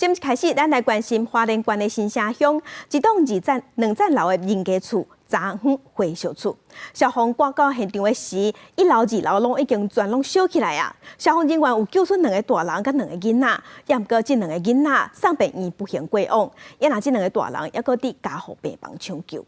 先開始，咱來關心花蓮縣的新社鄉，一棟二層、兩層樓的人家厝，昨昏火燒厝。消防趕到現場的時，一樓、二樓攏已經全攏燒起來啊！消防人員有救出兩个大人佮兩个囡仔，也毋過這兩个囡仔送病院不幸過往，也若這兩个大人猶閣佇加護病房搶救。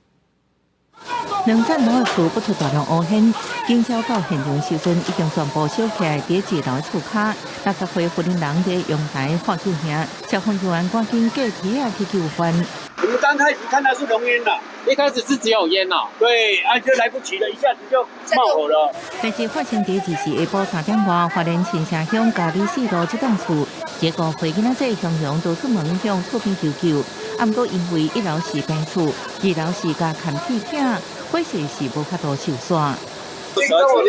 兩層樓的厝爆出大量烏煙，警消到現場時陣已經全部燒起來。佇一樓的厝跤，60歲婦人佇陽台喊救命，消防人員趕緊過梯仔去救援。我們剛開始看到是濃煙啦，一開始是只有煙哦。對，啊就來不及了，一下子就冒火了。代誌發生佇24下晡3點外，花蓮新社鄉嘉里四路這棟厝，一個歲囡仔仔雄雄都出門向厝邊求救，啊，毋過因為一樓是病厝，二樓是共牽鐵餅，火勢是無法度收煞。打火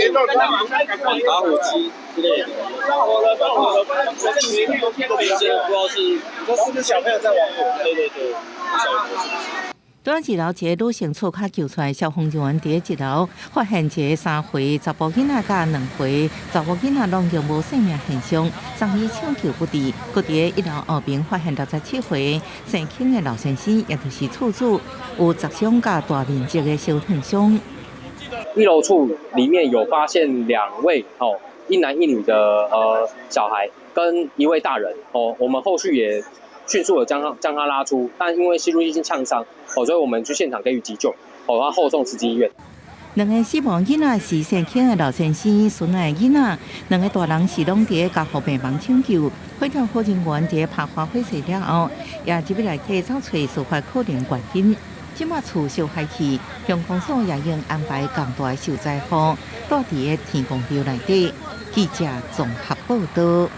機之類的，着火了，着火了，不知道是，是不是小朋友在玩火？對對對。佇二樓一个女性厝跤救出來，消防人員佇一樓發現一个3歲查埔囡仔佮2歲查某囡仔攏經無生命現象，送醫搶救不治。閣佇一樓後邊發現67歲姓邱的老先生，也就是厝主，有砸傷佮大面積的燒燙傷。一樓處裡面有發現兩位哦，一男一女的小孩跟一位大人哦，我們後續也迅速的將他拉出，但因為吸入性嗆傷，哦，所以我們去現場給予急救，哦，然後後送慈濟醫院。兩个死亡囡仔是姓邱的老先生孫仔的囡仔，兩个大人是攏佇加護病房搶救。火調火人員佇拍花火勢了後，也入來去找揣事發可能原因。這馬厝燒害去，鄉公所也應安排更大的受災戶，蹛佇個天公廟內底。記者綜合報導。